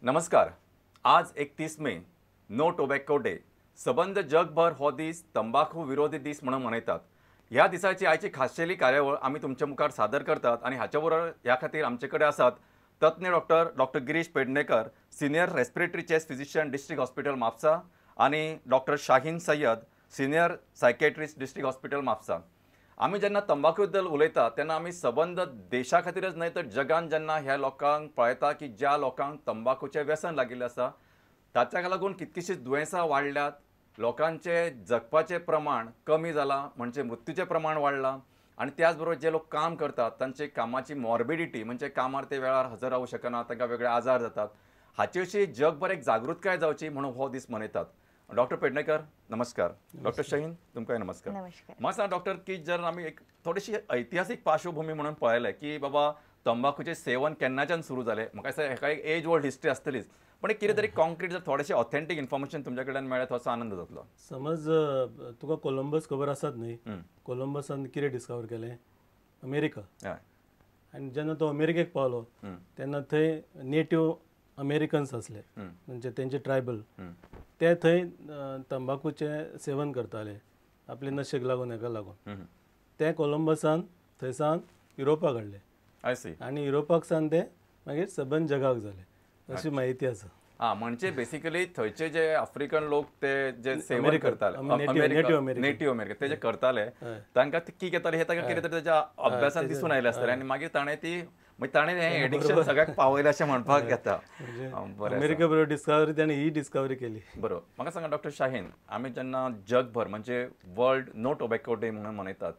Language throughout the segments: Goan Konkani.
नमस्कार. आज 31 मे, नो टोबॅको डे. सबंद जगभर हो दीस तंबाखू विरोधी दीस म्हणून मनयतात. ह्या दिसाची आयची खाशेली कार्यावळ आमी तुमच्या मुखार सादर करतात आनी हाच्या बरोबर ह्या खातीर आमचे कडेन आसात तज्ञ doctor doctor Girish Pednekar, senior respiratory chest physician, district hospital, Mapusa, आनी doctor Shaheen Sayyed, senior psychiatrist, district hospital, Mapusa. आमी जेन्ना तंबाखू बद्दल उलयता तेन्ना आमी सबंद देशा खातीरच न्हय तर जगान जेन्ना ह्या लोकांक पळयता की ज्या लोकांक तंबाखूचें व्यसन लागिल्लें आसा ताच्या लागून कितकीशींच दुयेंसां वाडल्यात, लोकांचे जगपाचें प्रमाण कमी जालां, म्हणजे मृत्यूचें प्रमाण वाडलां आनी त्याच बरोबर जे लोक काम करतात तांचे कामाची मॉर्बिडिटी म्हणजे कामार ते वेळार हजर रावूं शकना, तांकां वेगळे आजार जातात. हाचे विशीं जगभर एक जागृतकाय जावची म्हणून हो दीस मनयतात. डॉक्टर पेडणेकर नमस्कार. डॉक्टर शाहीन तुमकांय नमस्कार. म्हाका सांग डॉक्टर की जर आमी एक थोडीशी ऐतिहासीक पार्श्वभूमी म्हणून पळयलें की बाबा तंबाखूचें सेवन केन्नाच्यान सुरू जालें, म्हाका दिसता हेका एक एज ओल्ड हिस्ट्री आसतलीच, पण एक कितें तरी कॉन्क्रीट जर थोडेशें ऑथेंटीक इन्फॉर्मेशन तुमच्या कडल्यान मेळ्ळें थोडोसो आनंद जातलो. समज तुका कोलंबस खबर आसात न्ही, कोलंबसान कितें डिस्कवर केलें? अमेरिका. आनी जेन्ना तो अमेरिकेक पावलो तेन्ना थंय नेटीव अमेरिकन्स आसले, म्हणजे तेंचे ट्रायबल, ते थंय तंबाखूचें सेवन करताले आपले नशेक लागून, हेका लागून. ते कोलंबसान थंयसान युरोपाक हाडले आनी युरोपाक सान ते मागीर सबंद जगाक जाले, अशी माहिती आसा. हा, म्हणजे बेसिकली थंयचे जे आफ्रिकन लोक ते जे सेवन करताले, नेटीव अमेरिकन, ते जे करताले तांकां कीक येताले हे तांकां कितें तरी ताच्या अभ्यासान दिसून आयलें आसतलें आनी मागीर ताणें ती ताणें हें एडिक्शन सगळ्याक पावयलें अशें म्हणपाक येता. अमेरिका बरोबर डिस्कवरी ताणें ही डिस्कवरी केली. बरोबर. म्हाका सांगा डॉक्टर शाहीन, आमी जेन्ना जगभर म्हणजे वर्ल्ड नो टोबॅको डे म्हणून मनयतात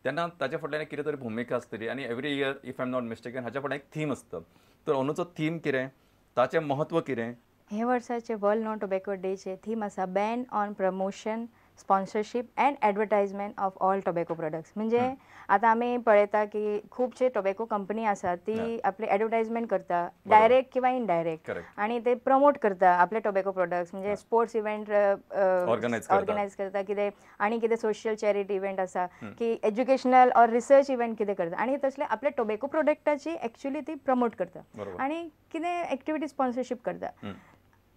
तेन्ना ताच्या फाटल्यान कितें तरी भुमिका आसतली आनी every year if I am not mistaken हाच्या फाटल्यान एक थीम आसता, तर अंदूचो थीम कितें, ताचें म्हत्व कितें? हे वर्साचे वर्ल्ड नो टोबॅको डेचे थीम आसा ban on promotion, sponsorship and advertisement of all tobacco products. म्हणजे आतां आमी पळयता की खुबशे टोबॅको कंपनी आसा ती आपले एडवर्टायजमेंट करता डायरेक्ट किंवा इनडायरेक्ट, आनी ते प्रमोट करता आपले टोबॅको प्रोडक्ट्स. म्हणजे स्पोर्ट्स इव्हेंट ऑर्गनायज करता कितें, आनी कितें सोशल चॅरिटी इव्हेंट आसा की एज्युकेशनल ऑर रिसर्च इव्हेंट कितें करता आनी तसले आपले टोबॅको प्रोडक्टाची एक्चुअली ती प्रमोट करता आनी कितें एक्टिविटी स्पॉन्सरशीप करता.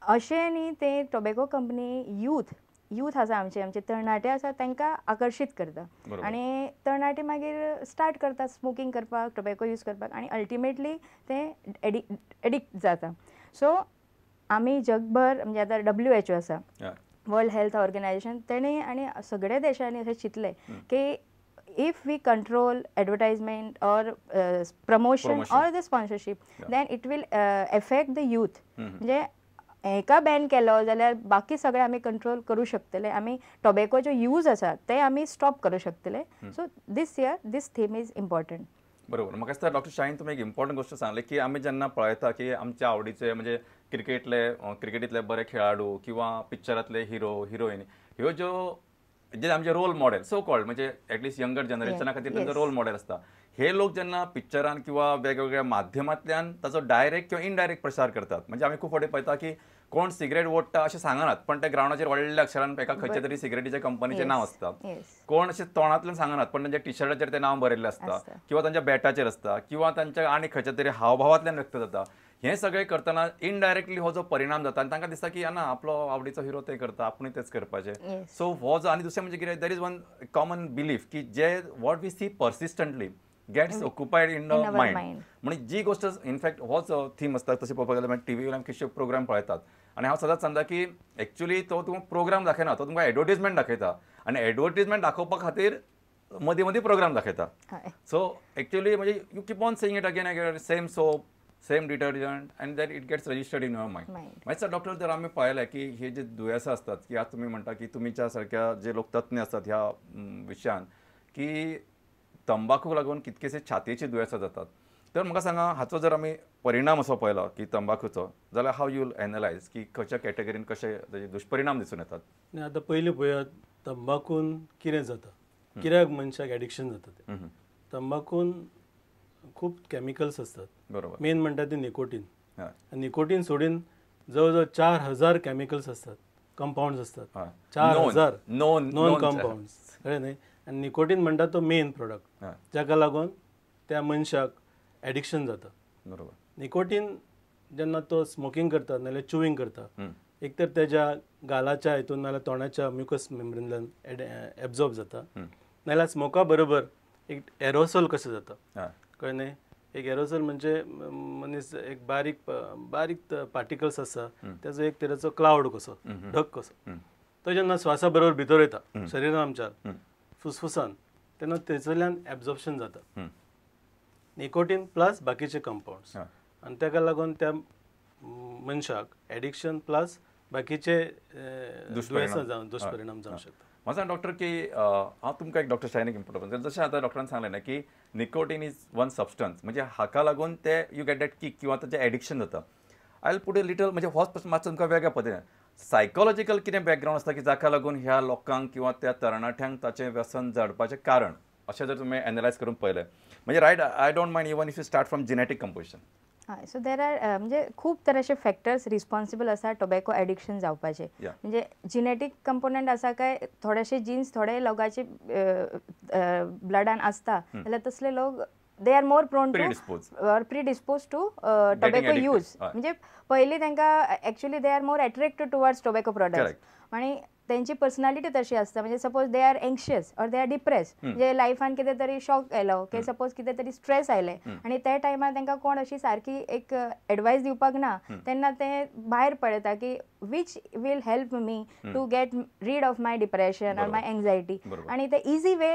अशें न्ही ते टोबॅको कंपनी यूथ आसा आमचे, आमचे तरणाटे आसा तांकां आकर्शीत करता आनी तरणाटे मागीर स्टार्ट करता स्मोकींग करपाक, टोबॅको यूज करपाक आनी अल्टिमेटली ते एडिक्ट जाता. सो आमी जगभर म्हणजे आतां WHO आसा, वर्ल्ड हेल्थ ऑर्गनायझेशन, तेणें आनी सगळ्या देशांनी अशें चिंतलें की if we control advertisement or promotion or the sponsorship, then it will affect the youth. म्हणजे हेका बॅन केलो जाल्यार बाकी सगळे आमी कंट्रोल करूं शकतले, आमी टोबॅकोचो यूज आसा ते आमी स्टॉप करूं शकतले. So this year this theme is important. बरोबर. म्हाका दिसता डॉक्टर शाहीन तुमी एक इम्पॉर्टंट गोश्ट सांगले की आमी जेन्ना पळयता की आमच्या आवडीचे म्हणजे क्रिकेटींतले बरे खेळाडू किंवा पिक्चरांतले हिरो हिरोईन ह्यो ज्यो जे आमचे रोल मॉडेल सो कॉल्ड म्हणजे एटलिस्ट यंगर जनरेशना खातीर तांचो रोल मॉडेल आसता, हे लोक जेन्ना पिक्चरान किंवा वेगवेगळ्या माध्यमांतल्यान ताचो डायरेक्ट किंवा इनडायरेक्ट प्रसार करतात. म्हणजे आमी खूब फावटी पळयता की कोण सिगरेट ओडटा अशें सांगनात, पण ते ग्रावंडाचेर व्हडल्या अक्षरान एका खंयच्या तरी सिगरेटीच्या कंपनीचें नांव आसता. कोण अशें तोंडांतल्यान सांगनात, पण तांच्या टिशर्टाचेर तें नांव बरयल्लें आसता किंवा तांच्या बॅटाचेर आसता किंवा तांच्या आनी खंयच्या तरी हावभावांतल्यान व्यक्त जाता. हें सगळें करतना इनडायरेक्टली हो जो परिणाम जाता आनी तांकां दिसता की ना आपलो आवडीचो हिरो ते करता, आपूण तेच करपाचें. सो हो जो आनी दुसरें म्हणजे कितें, there is one common belief की जे what we see persistently gets occupied in the mind. म्हणजे जी गोष्ट इनफॅक्ट होच थीम आसता. तशें पळोवपाक गेल्यार टी व्ही वयल्यान कितले प्रोग्राम पळयतात आनी हांव सदांच सांगता की एक्चुअली तो तुमकां प्रोग्राम दाखयना, तो तुमकां एडवर्टीजमेंट दाखयता आनी एडवर्टीजमेंट दाखोवपा खातीर मदीं मदीं प्रोग्राम दाखयता. सो एक्चुअली म्हणजे you keep on seeing it again again, same soap, same detergent, and that it gets registered in your mind. मागीर सर डॉक्टर जर आमी पळयलें की हे जे दुयेंसां आसतात की आज तुमी म्हणटा की तुमच्या सारक्या जे लोक तज्ञ आसतात ह्या विशयान की तंबाखूक लागून कितकेशे छातयेची दुयेंसां जातात, तर म्हाका सांगा हाचो जर आमी परिणाम असो पळयलो की तंबाखूचो जाल्यार हाव you analyse की खंयच्या कॅटेगरीन कशे ताजे दुश्परिणाम दिसून येतात? आतां पयलीं पळयात तंबाखून कितें जाता, कित्याक मनशाक एडिक्शन जाता तें. तंबाखून खूब केमिकल्स आसतात. बरोबर. मेन म्हणटा ते निकोटीन. निकोटीन सोडून जवळ जवळ 4000 केमिकल्स आसतात, कंपाउंड्स असतात, 4000 नॉन कंपाउंड्स, कळ्ळें न्ही. आनी निकोटीन म्हणटा तो मेन प्रोडक्ट जाका लागून त्या मनशाक एडिक्शन जाता. बरोबर. निकोटीन जेन्ना तो स्मोकींग करता नाल्यार च्युईंग करता एक तर तेज्या गालाच्या हितून नाल्यार तोंडाच्या म्युकस मेम्ब्रेनल्यान एब्जॉर्ब जाता नाल्यार स्मोका बरोबर एक एरोसोल कशें जाता कळ्ळें न्ही. एक एरोसोल म्हणजे मनीस एक बारीक बारीक पार्टिकल्स आसा तेजो एक तरेचो क्लावड कसो ढग कसो तो जेन्ना श्वासा बरोबर भितर वयता शरिरान आमच्या फुसफुसान तेन्ना तेचोल्यान एब्जॉर्प्शन जाता निकोटीन प्लस बाकीचे कंपाउंड्स आनी ताका लागून त्या मनशाक एडिक्शन प्लस बाकीचे दुयेंसां जावन दुष्परिणाम जावंक शकता. म्हाका सांग डॉक्टर की हांव तुमकां एक डॉक्टर शाहीन एक इम्पोर्टंट जशें आतां डॉक्टरान सांगलें ना की निकोटीन is one substance म्हणजे हाका लागून ते you get that kick किंवा ताचें एडिक्शन जाता. I will put a little म्हणजे होच प्रश्न मातसो तुमकां वेगळ्या पद्दतीन सायकोलॉजिकल कितें बॅकग्रावंड आसता की जाका लागून ह्या लोकांक किंवा त्या तरणाट्यांक ताचें व्यसन जडपाचें कारण अशें जर तुमी एनलायज करून पळयलें म्हणजे right I don't mind even if you start from genetic composition. हय, सो there are म्हणजे खूब तरेचे फॅक्टर्स रिस्पॉन्सिबल आसा टोबॅको एडिक्शन जावपाचे. म्हणजे जिनेटीक कंपोनंट आसा काय थोडेशे जिन्स थोडे लोकांचे ब्लडान आसता जाल्यार तसले लोक they are more prone to or predispose to tobacco use. म्हणजे पयलीं तांकां actually they are more attracted towards tobacco products आनी तेंची पर्सनालिटी तशी आसता. म्हणजे suppose they are anxious or they are depress म्हणजे लायफान कितें तरी शॉक आयलो की सपोज कितें तरी स्ट्रेस आयलें आनी त्या टायमार तांकां कोण अशी सारकी एक एडवायस दिवपाक ना तेन्ना ते भायर पळयता की which will help me to get rid of my depression or my anxiety आनी ते इजी वे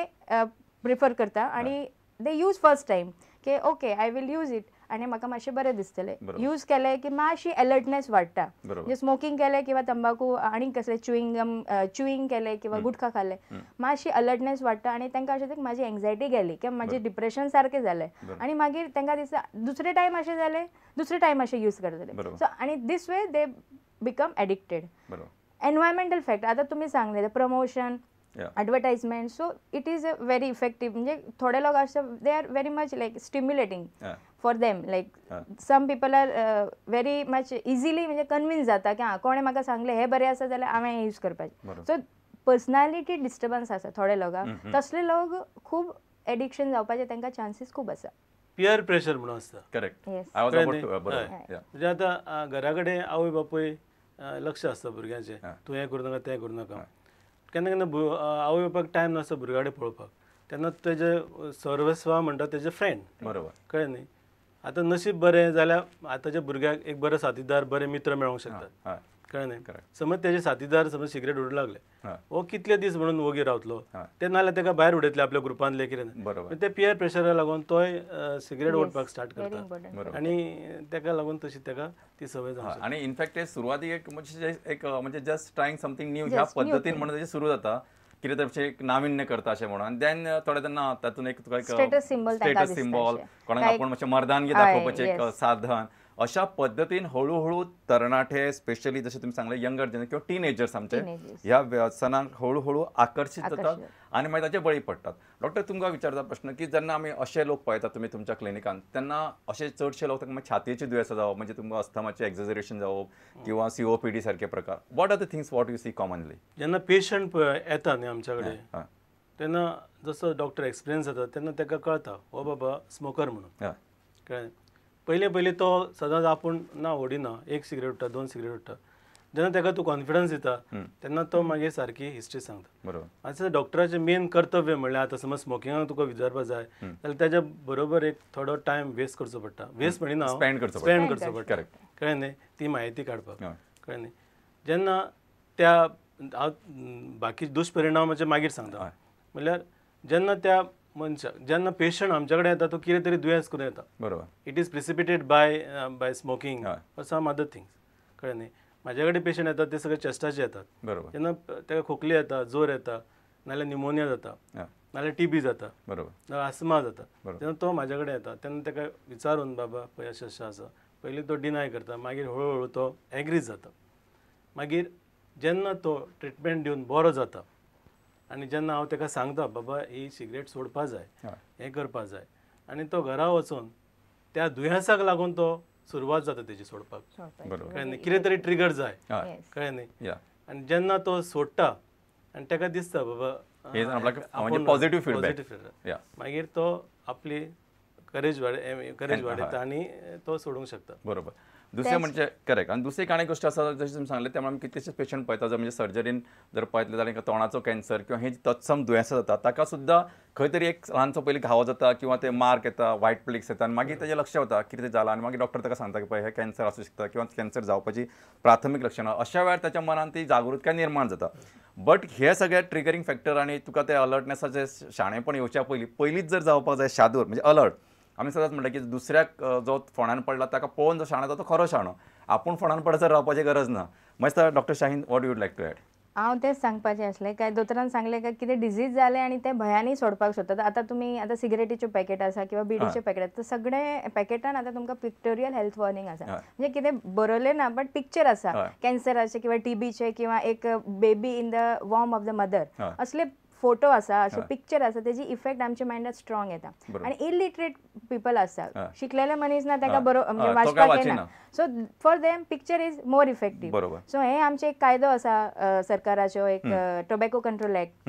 प्रिफर करता आनी they use first time की okay I will use it आनी म्हाका मातशें बरें दिसतलें. यूज केलें की मातशी अलर्टनेस वाडटा. म्हणजे स्मोकींग केलें किंवा तंबाकू आनी कसलें च्युईंग च्युईंग केलें किंवा गुटखा खालें मातशी अलर्टनेस वाडटा आनी तांकां अशें दिसता म्हाजी एंग्जायटी गेली किंवा म्हाजें डिप्रेशन सारकें जालें आनी मागीर तांकां दिसता दुसरे टायम अशें जालें दुसरे टायम अशें यूज करतले. सो आनी this way they become addicted. Environmental factor आतां तुमी सांगलें promotion advertisement so it is a very effective. म्हणजे थोडे लोक आसता they are very much like stimulating for them like some people are very much easily म्हणजे कन्विन्स जाता की हां कोणें म्हाका सांगलें हें बरें आसा जाल्यार हांवें हें यूज करपाचें. सो पर्सनालिटी डिस्टर्बन्स आसा थोडे लोकांक तसले लोक खूब एडिक्शन जावपाचे तांकां चान्सीस खूब आसा. पियर प्रेशर म्हणून आसता. करेक्ट. म्हणजे आतां घरा कडेन आवय बापूय लक्ष आसता भुरग्यांचें तूं हें करूं नाका तें करूं नाका. केन्ना केन्ना आवय बापायक टायम नासता भुरग्या कडेन पळोवपाक तेन्ना तेजे सर्वस्व म्हणटा तेजे फ्रेंड. बरोबर कळ्ळें न्ही. आतां नशीब बरें जाल्यार आतांच्या भुरग्याक एक बरो साथीदार बरे मित्र मेळोंक शकतात कळ्ळें न्ही. समज तेजे साथीदार समज सिगरेट ओडूंक लागले हो कितले दीस म्हणून वोगी रावतलो ते नाल्यार तेका भायर उडयतले आपल्या ग्रुपांतले कितें. बरोबर ते पियर प्रेशराक लागून तोय सिगरेट ओडपाक स्टार्ट करता आनी तेका लागून तशी तेका ती सवय जाता. आनी इनफॅक्ट ते सुरवातीक एक म्हणजे एक म्हणजे जस्ट ट्रायंग समथींग न्यू ह्या पद्दतीन म्हणून तेजें सुरू जाता कितें तरी एक नाविन्य करता अशें म्हणून आनी देन थोडे तेन्ना तातूंत एक तुका एक स्टेटस सिंबॉल कोणाक आपूण मातशें मर्दानगी दाखोवपाचें एक साधन अशा पद्दतीन हळूहळू तरणाटे स्पेशली जशें तुमी सांगलें यंगर जनरेशन किंवा टिनेजर्स आमचे ह्या व्यसनाक हळूहळू आकर्शीत जातात आनी मागीर ताचे बळी पडटात. डॉक्टर तुमकां विचारता प्रश्न की जेन्ना आमी अशे लोक पळयतात तुमी तुमच्या क्लिनिकान तेन्ना अशे चडशे लोक तांकां छातयेची दुयेंसां जावप म्हणजे तुमकां अस्थमाचें एक्झेजरेशन जावप किंवा COPD सारके प्रकार what are the things what you see commonly? जेन्ना पेशंट येता न्ही आमच्या कडेन तेन्ना जसो डॉक्टर एक्सपिरियन्स जाता तेन्ना ताका कळटा हो बाबा स्मोकर म्हणून कळ्ळें. पयलीं पयलीं तो सदांच आपूण ना ओडिना एक सिगरेट उडटा दोन सिगरेट उडटा जेन्ना ताका तूं कॉन्फिडन्स दिता तेन्ना तो मागीर सारकी हिस्ट्री सांगता. बरोबर. आतां डॉक्टराचें मेन कर्तव्य म्हणल्यार आतां समज स्मोकिंगाक तुका विचारपाक जाय जाल्यार ताज्या बरोबर एक थोडो टायम वेस्ट करचो पडटा. वेस्ट म्हणिना स्पेंड करचो पडटा कळ्ळें न्ही ती म्हायती काडपाक कळ्ळें न्ही. जेन्ना त्या हांव बाकी दुष्परिणामाचे मागीर सांगता म्हणल्यार जेन्ना त्या मनशाक जेन्ना पेशंट आमच्या कडेन येता तो कितें तरी दुयेंस करून येता. बरोबर. It is precipitated by by smoking or some other things कळ्ळें न्ही. म्हाज्या कडेन पेशंट येतात ते सगळे चेस्टाचे येतात. बरोबर. जेन्ना ताका खोकली येता जोर येता नाल्यार न्युमोनिया जाता नाल्यार टीबी जाता. बरोबर. नाल्यार आस्मा जाता तेन्ना तो म्हाज्या कडेन येता तेन्ना ताका विचारून बाबा पळय अशें अशें आसा पयलीं तो डिनाय करता मागीर हळू हळू तो एग्रीज जाता. मागीर जेन्ना तो ट्रिटमेंट दिवन बरो जाता आनी जेन्ना हांव ताका सांगता बाबा ही सिगरेट सोडपा जाय हें करपा जाय आनी तो घरा वचून त्या दुयेंसाक लागून तो सुरवात जाता तेजी सोडपाक कळ्ळें न्ही. कितें तरी ट्रिगर जाय कळ्ळें न्ही. आनी जेन्ना तो सोडटा आनी ताका दिसता बाबा पॉझिटिव्ह फीडबॅक मागीर तो आपली करेज वाडयता आनी तो सोडूंक शकता. बरोबर. दुसरें म्हणजे करेक्ट. आनी दुसरी कांय गोश्ट आसा जशें तुमी सांगलें त्यामुळे आमी कितलेशेच पेशंट पळयता जर म्हणजे सर्जरीन जर पळयतले जाल्यार तोंडाचो कॅन्सर किंवा हे तत्सम दुयेंसां जाता ताका सुद्दां खंय तरी एक ल्हानसो पयलीं घावो जाता किंवा ते मार्क येता, वायट प्लेक्स येता आनी मागीर तेजें लक्ष वता कितें जालां आनी मागीर डॉक्टर ताका सांगता की पळय हें कॅन्सर आसूं शकता किंवा कॅन्सर जावपाची प्राथमीक लक्षणां. अशा वेळार ताच्या मनान ती जागृतकाय निर्माण जाता. बट हे सगळे ट्रिगरींग फॅक्टर आनी तुका ते अलर्टनेसाचें शाणेपण येवच्या पयलीं पयलींच जर जावपाक जाय शादूर म्हणजे अलर्ट. आमी सदांच म्हणटा की दुसऱ्याक जो फोंडान पडला ताका पळोवन जो शाणो जाता तो खरो शाणो, आपूण फोंडान पडसर रावपाची गरज ना. मागीर doctor Shaheen, what you would like to add? हांव तेंच सांगपाचें आसलें काय दोतोरान सांगलें काय कितें डिजीज जालें आनी ते भयांनी सोडपाक सोदतात. आतां तुमी आतां सिगरेटीच्यो पॅकेट आसा किंवा बिडीच्यो पॅकेट आसा, सगळे पॅकेटान आतां तुमकां पिक्टोरियल हेल्थ वॉर्निंग आसा, म्हणजे कितें बरयलें ना बट पिक्चर आसा कॅन्सराचें किंवा टीबीचें किंवा एक baby in the womb of the mother असले फोटो आसा, अशे पिक्चर आसा, तेजी इफेक्ट आमच्या मायंडात स्ट्रॉंग येता. आनी इलिटरेट पिपल आसा, शिकलेले मनीस ना ताका बरो म्हणजे वाचपाक येना, so for them picture is more effective. So हे आमचे एक कायदो आसा सरकाराचो, एक टोबॅको कंट्रोल एक्ट,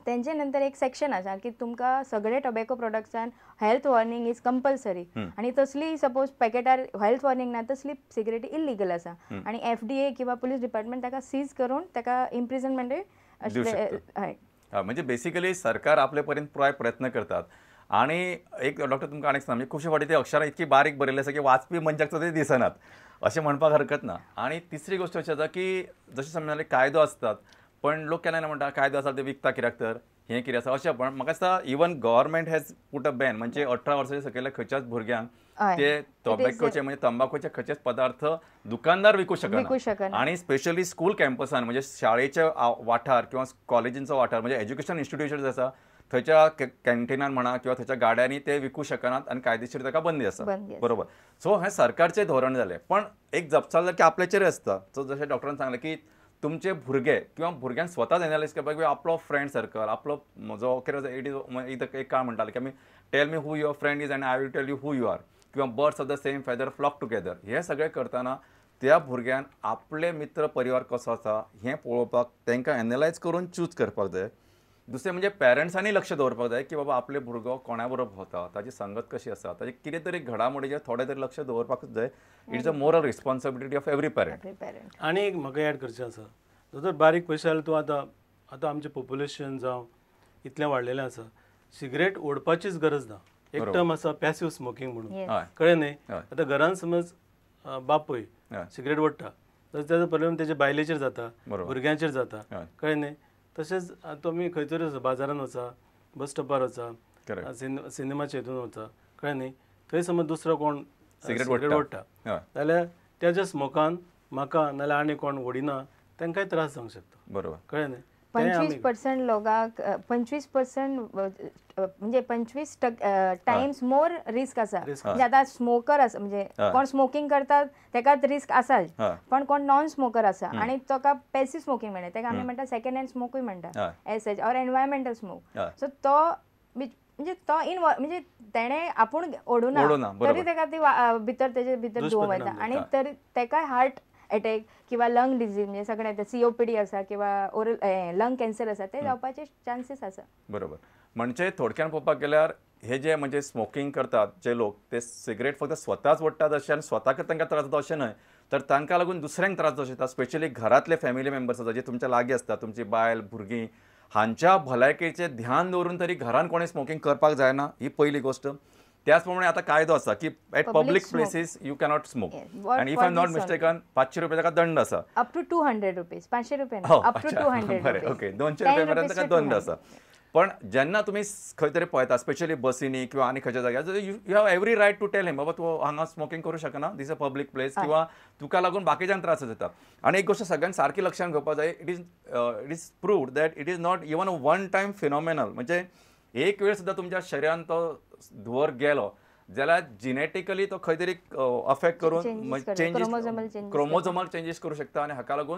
तेंचे नंतर एक सेक्शन आसा की तुमकां सगळे टोबॅको प्रोडक्ट्सान हेल्थ वॉर्निंग is compulsory. आनी तसली सपोज पॅकेटार हेल्थ वॉर्निंग ना तसली सिगरेट इलिगल आसा आनी FDA किंवा पुलीस डिपार्टमेंट ताका सीज करून ताका इम्प्रिजनमेंटूय हय. म्हणजे बेसिकली सरकार आपले पर्यंत पुराय प्रयत्न करतात. आणि एक डॉक्टर तुमकां आनी एक सांग, म्हणजे खुबशे फावटी ते अक्षरां इतकी बारीक बरयल्ली आसा की वाचपी मनशाक ते दिसनात अशें म्हणपाक हरकत ना. आनी तिसरी गोश्ट अशी आसा की जशें समजले कायदो आसतात पण लोक केन्ना म्हणटा कायदो आसा ते विकता कित्याक तर हें कितें आसा अशें, पण म्हाका दिसता even government has put a ban, म्हणजे 18 वर्साच्या सकयल्या खंयच्याच भुरग्यांक ते टोबॅकोचे म्हणजे तंबाखूचे खंयचेच पदार्थ दुकानदार विकू शकना. आणि स्पेशली स्कूल कॅम्पसान म्हणजे शाळेच्या वाठार किंवा कॉलेजींचो वाठार म्हणजे एज्युकेशन इन्स्टिट्यूशन आसा थंयच्या कॅन्टिनान म्हणा किंवा थंयच्या गाड्यांनी ते विकू शकनात आनी कायदेशीर ताका बंदी आसा. बरोबर. सो हें सरकारचें धोरण जालें, पण एक जपसालदारकी आपल्याचेर आसता. सो जशें डॉक्टरान सांगलें की तुमचे भुरगे किंवा भुरग्यांक स्वताच एनालायज करपाक किंवा आपलो फ्रेंड सर्कल आपलो जो कितें it is एक काळ म्हणटाले की आमी tell me who your friend is and I will tell you who you are किंवा birds of the same feather flock together. हे सगळें करतना त्या भुरग्यान आपले मित्र परिवार कसो आसा हें पळोवपाक तांकां एनालायज करून चूज करपाक जाय. दुसरें म्हणजे पेरंट्सांनी लक्ष दवरपाक जाय की बाबा आपले भुरगो कोणा बरोबर भोंवता, ताची संगत कशी आसा, ताचे कितें तरी घडामोडीचेर थोडें तरी लक्ष दवरपाकूच जाय. It's a moral responsibility of every parent. आनी एक म्हाका एड करचें आसा, दोतोर बारीक पयशे जाल्यार तूं आतां आतां आमचें पॉप्युलेशन जावं इतलें वाडलेलें आसा, सिगरेट ओडपाचीच गरज ना. एक टर्म आसा पॅसिव स्मोकींग म्हणून, कळ्ळें न्ही? आतां घरान समज बापूय सिगरेट ओडटा तर ताजो परिणाम तेच्या बायलेचेर जाता, भुरग्यांचेर जाता, कळ्ळें न्ही? तशेंच तुमी खंय तरी बाजारान वचा, बस स्टॉपार वचा, सिनेमाच्या हितून वचा, कळ्ळें न्ही? थंय समज दुसरो कोण सिगरेट ओडटा जाल्यार त्याच्या स्मोकान म्हाका नाल्यार आनी कोण ओडिना तांकांय त्रास जावंक शकता. बरोबर, कळ्ळें न्ही? 25% लोकांक 25% म्हणजे 25 टायम्स मोर रिस्क आसा. म्हणजे आतां स्मोकर आसा म्हणजे कोण स्मोकींग करतात तेका रिस्क आसा, पण कोण नॉन स्मोकर आसा आनी ताका पॅसिव स्मोकींग म्हणटा, तेका आमी म्हणटा सेकंड हँड स्मोकूय म्हणटा, SH or environmental smoke. So तो म्हणजे तो इन म्हणजे तेणें आपूण ओडूना तरी तेका ती भितर तेजे भितर धुंव वयता आनी तरी तेकाय हार्ट अटॅक किंवा लंग डिजीज म्हणजे सगळें COPD आसा किंवा ओरल लंग कॅन्सर आसा ते जावपाचे चान्सीस आसा. बरोबर. म्हणजे थोडक्यान पळोवपाक गेल्यार हे जे म्हणजे स्मोकींग करतात जे लोक ते सिगरेट फक्त स्वताच ओडटात अशें आनी स्वताक तांकां त्रास जाता अशें न्हय, तर तांकां लागून दुसऱ्यांक त्रास जावं शकता. स्पेशली घरांतले फॅमिली मेंबर्स आसा जे तुमच्या लागीं आसता, तुमची बायल भुरगीं हांच्या भलायकेचें ध्यान दवरून तरी घरान कोणें स्मोकींग करपाक जायना, ही पयली गोश्ट. त्याच प्रमाणे आता कायदो आसा की at public places you cannot smoke and if I am not mistaken 500 रुपये ताका दंड आसा. अप टू 200 रुपीज, 500 रुपये अप टू 200. बरें, ओके, 200 रुपये मेरेन ताका दंड आसा. पण जेन्ना तुमी खंय तरी पळयता स्पेशली बसींनी किंवा आनी खंयच्या जाग्यार, you have every right to tell him बाबा तूं हांगा स्मोकींग करूं शकना, दीस अ पब्लीक प्लेस किंवा तुका लागून बाकीच्यांक त्रास जाता. आनी एक गोश्ट सगळ्यांक सारकी लक्षांत घेवपाक जाय, it is proved that it is not even a one time phenomenal. म्हणजे एक वेळ सुद्दां तुमच्या शरिरान तो धुंवर गेलो जाल्यार जिनेटिकली तो खंय तरी अफेक्ट करून चेंजीस क्रोमोझोमल चेंजीस करूं शकता आनी हाका लागून